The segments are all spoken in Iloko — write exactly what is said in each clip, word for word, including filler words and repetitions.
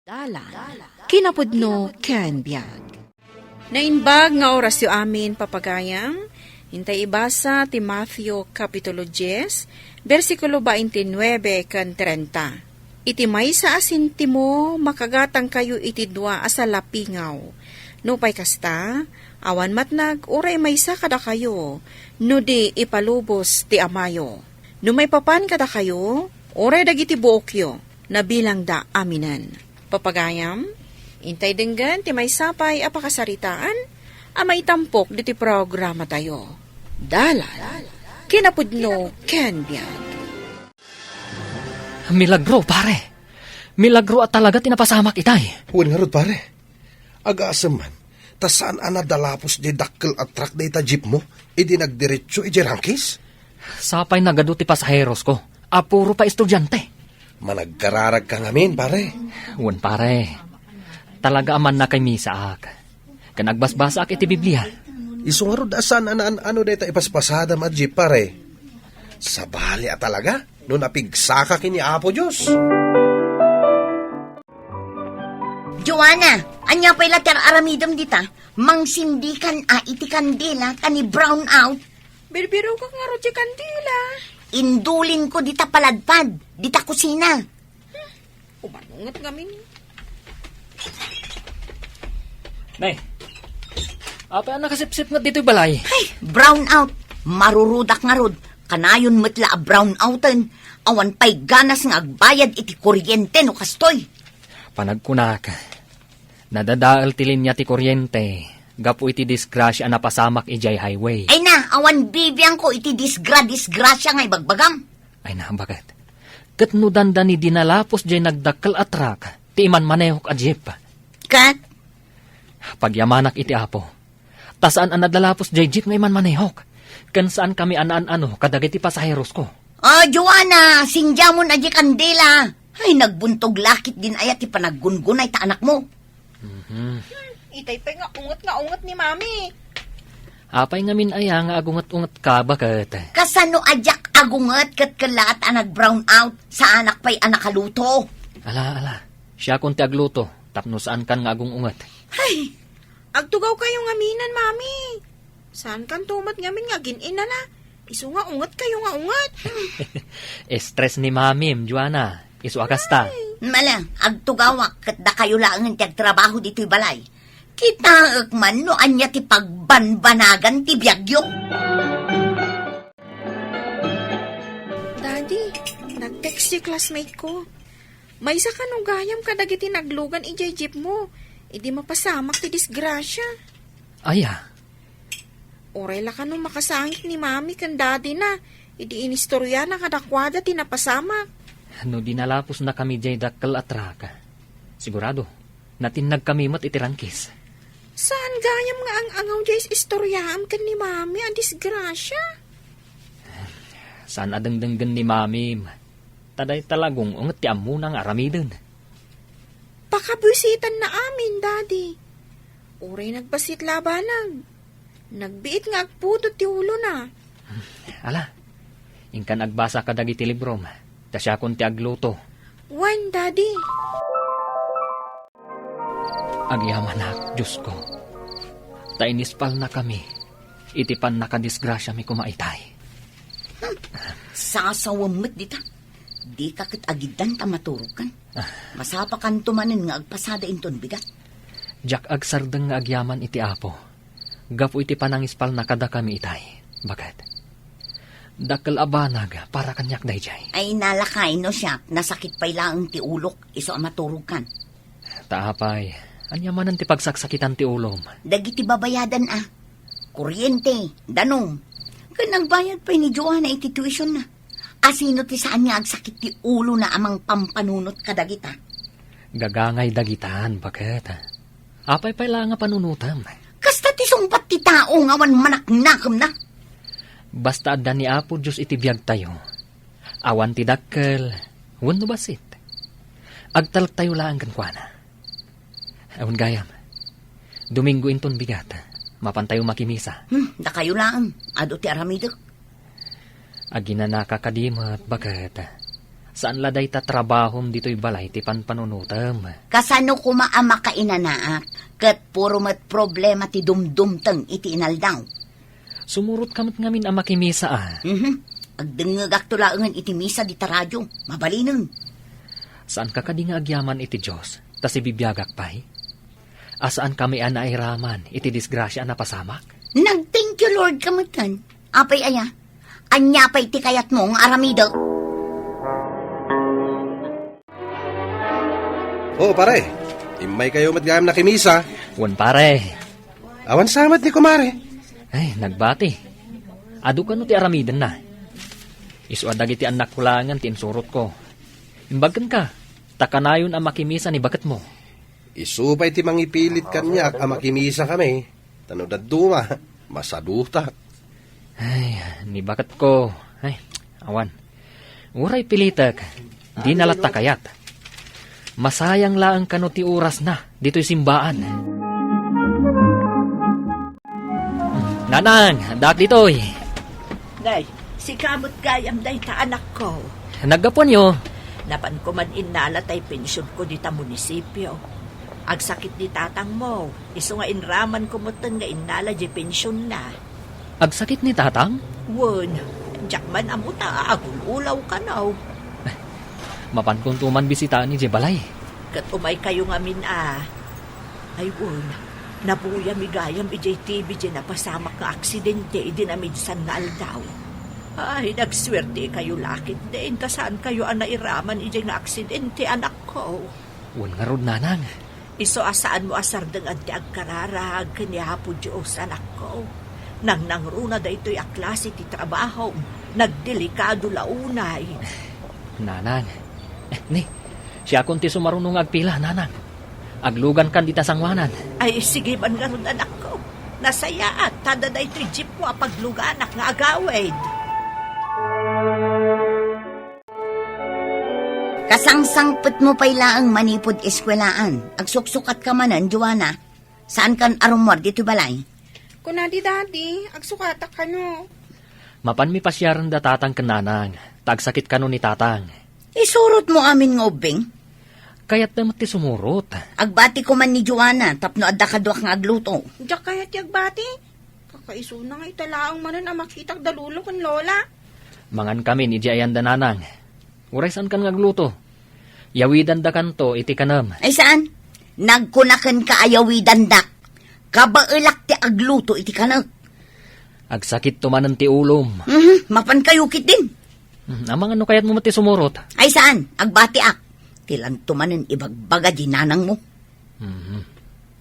Dalan, kinapudno ken biag. Naimbag nga orasyo amin, papagayam. Intay ibasa ti Mateo Kapitulo dies, bersikulo twenty-nine ken treinta. Iti maysa a sentimo, makagatangkayo iti dua a salapingaw. Nupay kasta, awan matnag uray maysa kadakayo, no di ipalubos ti amayo. No maipapan kadakayo, uray dagiti buokyo, nabilangda aminen. Papagayam, intay denggen ti maysa pay a pakasaritaan a maitampok ditoy programatayo. Dalan, kinapudno ken biag. Milagro, pare. Milagro a talaga ti napasamak itay. Wen ngarud, pare. Agasem man, ta saan a nadalapos diay dakkel a truck dayta jeep mo idi nagdiretso idiay Rangkis? Sapay nagadu ti pasaheros ko a puro pay estudiante. Managkararag ka ngamin, pare. Wen, pare. Talaga a mannakamisaak. Ken agbasbasaak iti Biblia. Isu ngarud a saan a naan-ano dayta ipaspasadam a jeep, pare. Sabali a talaga no napigsaka ken ni Apo Dios. Joanna, ania pay la ti ar-aramidem dita? Mangsindikan a iti kandila ta ni-brown out. Birbirokak ngarud ti kandila. Indulinko dita paladpad, dita kusina. Umanunget ngamin. Nay, apay a nakasipsipnget ditoy balay? Ay, brown out. Marurudak ngarud. Kanayon met la a brown outen. Awan pay ganas nga agbayad iti kuryente no kastoy. Panagkunak, nadadael ti linia ti kuryente gapu iti disgrasia a napasamak idiay highway. Ay na, awan bibiangko iti disgra-disgrasia nga ibagbagam. Ay na, baket. Ket no dandani dinalapos diay nagdakkel a truck ti imanmanehok a jeep. Ket? Pagyamanak iti Apo. Ta saan a nadalapos diay jeep nga imanmanehok. Ken saankami a naan-ano kadagiti pasaherosko. Oh, Joanna, sindiamon a diay kandila. Ay, nagbuntog la ketdin aya ti panaggungunay ta anakmo. Mhm. Itay pay nga unget nga unget ni Mami. Apay ngamin aya nga agunget-ungetka, baket? Kasano a diak agunget ket kellaat a nag-brown out, saanak pay a nakaluto? Ala, ala. Siakon ti agluto, tapno saankan nga agung-unget. Ay, agtugawkayo ngamin, Mami. Saankanto met ngamin nga agin-inana. Isu nga ungetkayo nga unget. Stress ni Mamim, Joanna. Isu a kasta. Mala, agtugawak ket dakayo laengen ti agtrabaho ditoy balay. Kitaek man no ania ti pagbanbanagan ti biagyo. Daddy, nag-text ti classmate ko. Maysa kano gayam kadagiti naglugan idiay jeep mo, idi mapasamak ti disgrasia. Aya? Uray la kano makasangit ni Mami ken Daddy na, idi inistoriana kadakuada ti napasamak. No dinalapos na kami diay dakkel a truck, sigurado, natinnag kami met iti rangkis. Saan gayam nga ang-angaw diay istoriaam ken ni Mami a disgrasia? Saan a dengdenggen ni Mamim. Ta dayta la gung-unget ti ammona nga aramiden. Pakabuisitanna amin, Daddy. Uray nagbassit la a banag. Nagbiit nga agpudot ti ulona. Ala, inkan agbasa kadagiti librom, ta siakon ti agluto. Wen, Daddy. Agyamanak, Diosko, ta inispalnakami iti pannakadisgrasiami koma itay. Hmm. Sasawem met dita. Dika ket agiddan ta maturogkan. Ah. Masapakanto manen nga agpasada inton bigat. Diak agsardeng nga agyaman iti Apo gapu iti panangispalna kadakami itay, baket. Dakkel a banag para kaniak daydiay. Ay, nalakay no siak, nasakit pay laeng ti ulok, isu a maturogkan. Ta apay, ania manen ti pagsaksakitan ti ulom? Dagiti babayadan a. Kuryente, danum. Ken nagbayad pay ni Joanna iti tuition na. Asino ti saan nga agsakit ti ulo na a mangpampanunot kadagita? Gagangay dagitan, baket. Apay pay la nga panunotam? Kasta ti sungbat ti tao nga awan manaknakemna. Basta adda ni Apo Dios iti biagtayo. Awan ti dakkel, wenno bassit. Agtalektayo laeng kenkuana. Awan gayam. Domingo inton bigat, mapantayo makimisa. Hmm, dakayo laeng, adu ti aramidek. Aginanaka kadi met, baket. Saan la dayta trabahom ditoy balay ti panpanunotem. Kasano koma a makainanaak, ket puro met problema ti dumdumteng iti inaldaw. Sumurotka met ngamin a makimisa a. Mhm. Agdengngegakto laengen iti misa dita radio. Mabalinen. Saanka kadi nga agyaman iti Dios, ta sibibiagak pay? A saankami a nairaman iti disgrasia a napasamak? Nag-thank you Lord ka metten. Apay aya? Ania pay ti kayatmo nga aramidek? Oo, pare. Immaykayo met gayam nakimisa. Wen, pare. Awan sa met ni kumare. Ay, nagbati. Adu kano ti aramidenna. Isu a dagiti annakko laengen ti insurotko. Imbag kenka, ta kanayon a makimisa ni baketmo. Isu pay ti mangipilit kaniak a makimisa kami. Ta no dadduma, masadutak. Ay, ni baketko. Ay, awan. Uray pilitek, dina latta kayat. Masayang laeng kano ti orasna ditoy simbaan. Nanang, addaak ditoy. Nay, sika met gayam dayta anakko. Naggapuanyo? Napanko man innala tay pensionko dita munisipio. Agsakit ni tatangmo, isu nga inramanko metten nga innala diay pensionna. Agsakit ni tatang? Wen, diak man ammo ta agul-ulaw kano. Mapankonto man bisitaen idiay balay. Ket umaykayo ngamin a. Ay wen, nabuyami gayam idiay T V diay napasamak nga aksidente idi namidsan nga aldaw. Ay, nagsuertekayo la ketdin ta saankayo a nairaman idiay nga aksidente, anakko. Wen ngarud, nanang. Isu a saanmo a sardenged ti agkararag ken ni Apo Dios, anakko. Nangnangruna daytoy a klase ti trabahom, nagdelikado la unay. Nanang. Eh, ni, siakon ti sumaruno nga agpila, nanang. Aglugankan dita sangoanan. Ay, sige man ngarud, anakko. Nasayaat, ta adda daytoy jeepmo a pagluganak nga agawid. Kasangsangpetmo pay laeng manipud eskuelaan. Agsuksukatka manen, Joanna. Saankan a rummuar ditoy balay? Kuna di Daddy, agsukatak kano. Mapanmi pasiaren da tatang ken nanang, ta agsakit kano ni tatang. Isurotmo amin nga ubbing? Kayatda met ti sumurot. Agbatiko man ni Joanna tapno adda kaduak nga agluto. Diak kayat ti agbati. Kakaisuna nga ita laeng manen a makitak da Lolo ken Lola. Mangan kami ni di ayan da nanang. Uray saankan nga agluto. Yawidandakanto iti kanem. Ay saan? Nagkuna kenka a yawidandak. Kabaelak ti agluto iti kanek. Agsakitto manen ti ulom. Mhm, mapankayo ketdin. Hmm, amangan no kayatmo met ti sumurot. Ay saan? Agbatiak. Ti lanto manen ibagbaga di nanangmo. Mhm.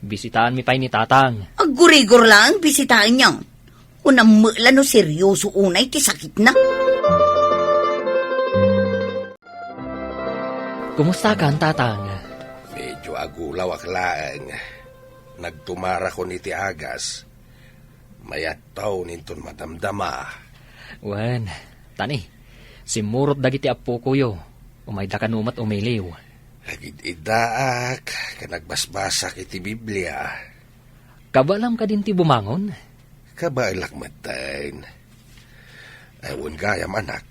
Bisitaanmi pay ni tatang. Aggurigor laeng bisitaenyo. Kunam met la no seryoso unay ti sakitna. Kumustakan, tatang? Medyo agulawak laeng. Nagtumarakon iti agas. Mayatto inton madamdama. Wen, tani, simmurot dagiti appokoyo. Umayda kano met umiliw. Agid-iddaak ken agbasbasak iti Biblia. Kabaelam kadin ti bumangon? Kabaelak metten. Ay, wen gayam, anak,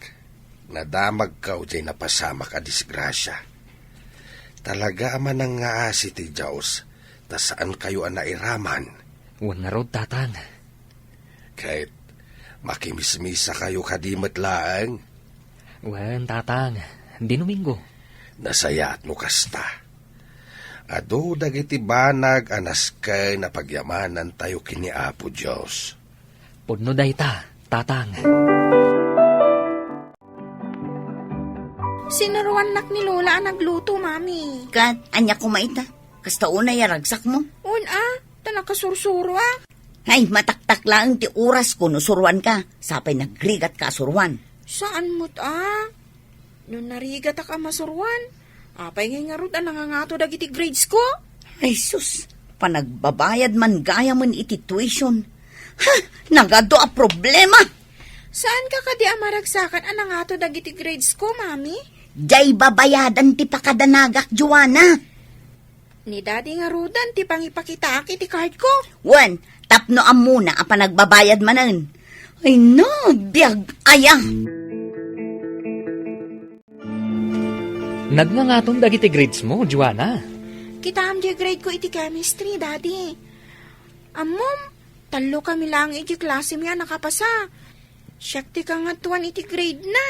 nadamagkaw diay napasamak a disgrasia. Talaga a manangngaasi ti Dios, ta saankayo a nairaman. Wen ngarud, tatang. Ket makimismisakayo kadi met laeng? Wen, tatang, Domingo. Nasayaat no kasta. Adu dagiti banag a nasken a pagyamanantayo ken ni Apo Dios. Pudno dayta, tatang. Sinuruannak ni Lola a nagluto, Mami. Ket, ania koma ita? Kasta unay a ragsakmo? Wen a, ta nakasursuro a. Ay, mataktak laeng ti orasko no suruanka. Sapay nagrigatka a suruan. Saan met a? No narigatak a masuruan, apay ngay ngarud a nangangato dagiti grades ko? Ay sus, panagbabayad man gayamen iti tuition. Ha, nagadu a problema! Saanka kadi a maragsakan a nangato dagiti grades ko, Mami? Diay babayadan ti pakadanagak, Joanna. Ni Daddy ngaruden ti pangipakitaak iti card ko. Wen, tapno ammona a panagbabayad manen. Ay, nagbiag aya. Nagngangaton dagiti grades mo, Joanna. Kitaem diay grade ko iti chemistry, Daddy. Ammom, tallo kami laeng iti klase mi a nakapasa. Siak ti kangaduan iti grade na.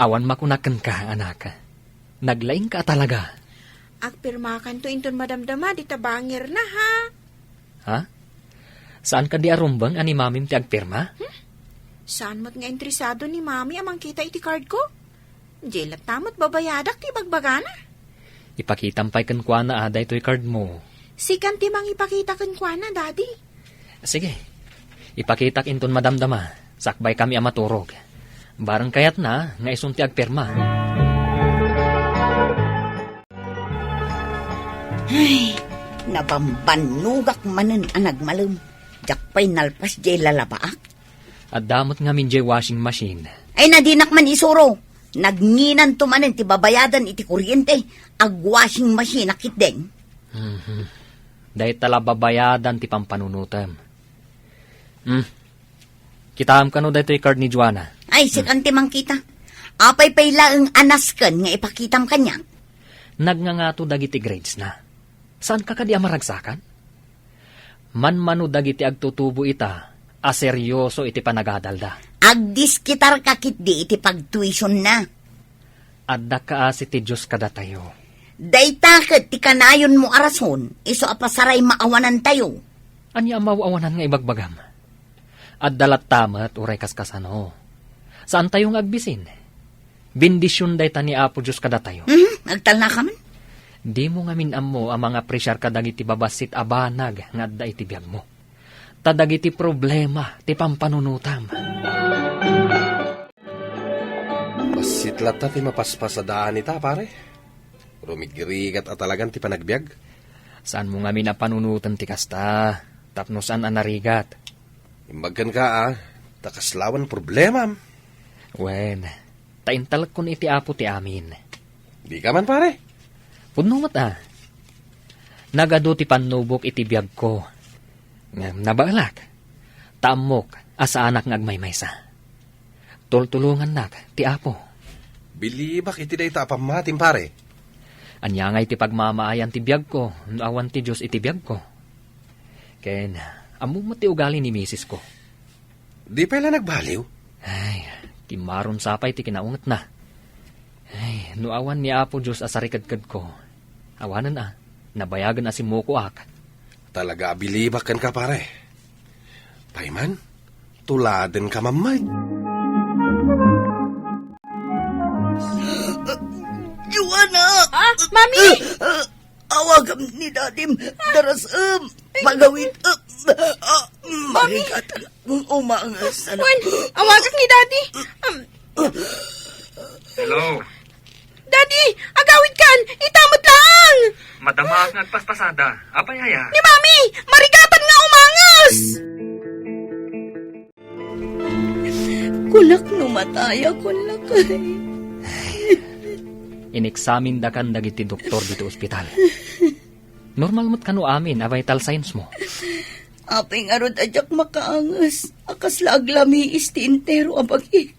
Awan makunak kenka, anak. Naglaingka a talaga. Agpirmakanto inton madamdama dita bangirna, ha? Ha? Saan kadi a rumbeng a ni Mamim ti agpirma? Hmm? Saan met nga interesado ni Mami a mangkita iti card ko? Diay latta met babayadak ti ibagbagana. Ipakitam pay kenkuana a daytoy card mo. Sikan ti mangipakita kenkuana, Daddy. Sige. Ipakitak inton madamdama, sakbay kami a maturog. Bareng kayatna nga isun ti agpirma. Ay, nabambannogak manen a nagmalem. Diak pay nalpas diay lalabaak. Adda met ngamin diay washing machine. Ay, nadinak man isuro. Nagnginanto manen ti babayadan iti kuryente, agwashing machine a ketdin. Mhm. Dayta la babayadan ti pampanunotem. Hmm. Kitaem kano daytoy card ni Joanna. Ay, sikan ti mangkita. Apay pay laeng a nasken nga ipakitam kaniak? Nagngangato dagiti grades na. Saanka kadi a maragsakan? Manmano dagiti agtutubo ita a serioso iti panagadalda. Agdiskitarka ketdi iti pagtuition na. Adda kaasi ti Dios kadatayo. Dayta ket ti kanayonmo a rason, isu a pasaray maawanantayo. Ania a maawanan nga ibagbagam? Adda latta met uray kaskasano. Saantayo nga agbisin. Bendision dayta ni Apo Dios kadatayo. Mhm, agtalnaka man. Dimo ngamin ammo a mangapresiar kadagiti babassit a banag nga adda iti biagmo. Ta dagiti problema ti pampanunotam. Bassit latta ti mapaspasadaan ita, pare. Rumigrigat a talagan ti panagbiag. Saanmo ngamin a panunoten ti kasta, tapno saan a narigat. Imbag kenka, a, ta kaslawan problemam. Wen, ta intalekkon iti Apo ti amin. Dika man, pare. Pudno met, a. Nagadu ti pannubok iti biagko. Ngem nabaelak. Ta ammok a saanak nga agmaymaysa. Tultulongannak ti Apo. Bilibak iti dayta a pammatim, pare. Ania ngay ti pagmamaayan ti biagko no awan ti Dios iti biagko? Ken, ammo met ti ugali ni misisko. Di pay la nagbaliw? Ay, kimmaron sa pay ti kinaungetna. Ay, no awan ni Apo Dios a sarikedkedko, awanen a, nabayagen a simmukoak. Talaga a bilibak kenka, pare. Pay man, tuladenka man met. Joanna! Ah, Mami! Awagam ni Dadim. Darasem. Pagawid. Ah, Mami! Marigatan. Umanges. Wen, awagak ni Daddy. Um, Hello. Daddy, agawidkan! Ita met laeng! Madamaak nga agpaspasada. Apay aya? Ni Mami! Marigatan nga umanges! Kunak no mataya, kunak ay. Ineksamindakan dagiti doktor dito ospital. Normal met kano amin a vital signs mo. Apay ngarud a diak makaanges a kasla aglamiis ti entero a bagik.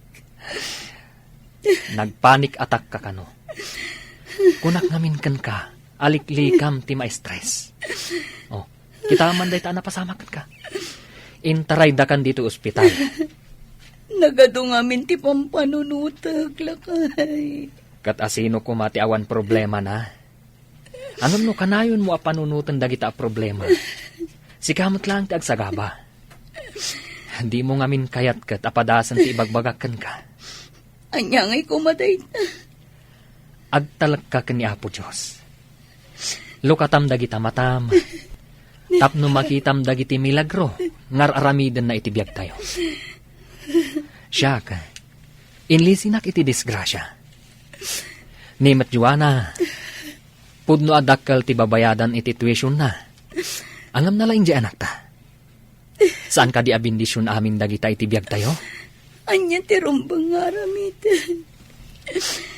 Nagpanic attack ka kano? Kunak ngamin kenka, aliklikam ti ma-stress. Oh, kita man dayta a napasamak kenka. Intaraydakan dito ospital. Nagadu ngamin ti pampanunotek, lakay. Ket asino koma ti awan problema na? Ngem no kanayonmo a panunoten dagita a problema, sika met laeng ti agsagaba. Dimo ngamin kayat ket a padasen ti ibagbagak kenka. Ania ngay koma dayta? Agtalekka ken ni Apo Dios. Lukatam dagita matam, tapno makitam dagiti milagro nga ar-aramidenna iti biagtayo. Siak, inlisinak iti disgrasia. Ni met Joanna, pudno a dakkel ti babayadan iti tuition na. Ngem nalaing diay anakta. Saan kadi a bendision amin dagita iti biagtayo? Ania ti rumbeng nga aramiden?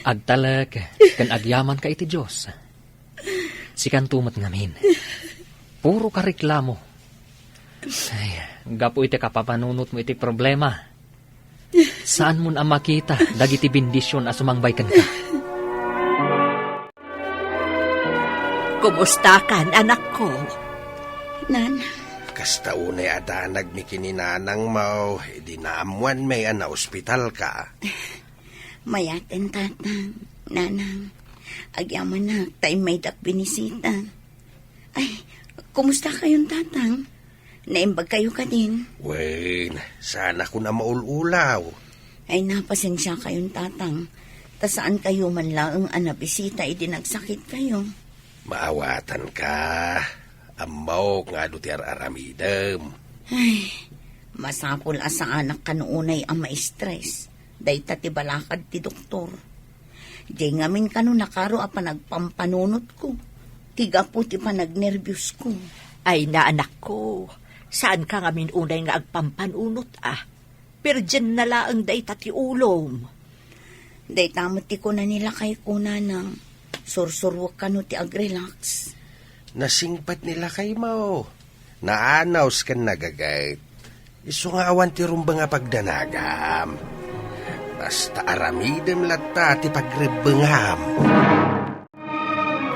Agtalek ken agyamanka iti Dios. Sikanto met ngamin. Puro ka reklamo. Ay, gapu iti kapapanunotmo iti problema, saanmon a makita dagiti bendision a sumangbay kenka. Kumustakan, anakko? Nanang. Kasta unay a danagmi ken ni nanangmo, idi naammoanmi a naospitalka. Mayaten, Tatang, Nanang. Agyamanak ta immaydak binisita. Ay, kumusta kayon, Tatang? Naimbag kayo kadin? Wen, saan a kun a maul-ulaw. Ay, napasensia kayon, Tatang. Ta saan kayo man laeng a nabisita idi nagsakit kayo. Maawatanka. Ammok nga adu ti ar-aramidem. Ay, masapul a saanak kano unay a ma-stress. Dayta ti balakad ti doktor. Diay ngamin kano nakaro a panagpampanunotko. Ti gapu ti panagnerbiusko. Ay, anakko, saanka ngamin unay nga agpampanunot a. Perdienna laeng dayta ti ulom. Dayta met ti kuna ni lakayko, Nanang. Sursuruek kano ti agrelax. Nasingpet ni lakaymo. Naanaws ken nagaget. Isu nga awan ti rumbeng a pagdanagam. Basta aramidem latta ti pagrebbengam.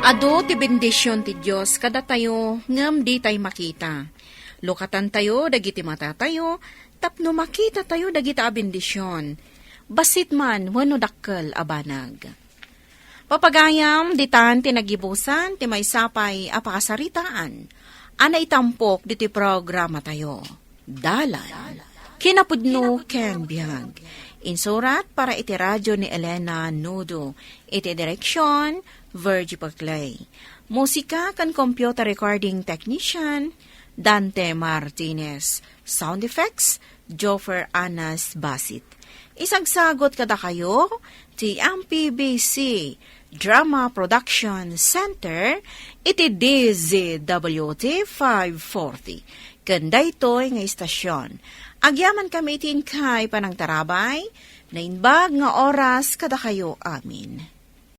Adu ti bendision ti Dios kadatayo, ngem ditay makita. Lukatantayo dagiti matatayo tapno makitatayo dagita a bendision, bassit man wenno dakkel a banag. Papagayam, ditan ti nagibusan ti maysa pay a pakasaritaan a naitampok ditoy programatayo. Dalan, kinapudno ken biag. Insurat para iti radio ni Elena Nudo. Iti direksion, Virgie Paclay. Musika ken computer recording technician, Dante Martinez. Sound effects, Joffer Anas Basit. Isagsagot kadakayo ti M P B C Drama Production Center iti D Z W T five forty. Ken daytoy nga istasion, agyamankami iti inkay panangtarabay, naimbag nga oras kadakayo amin.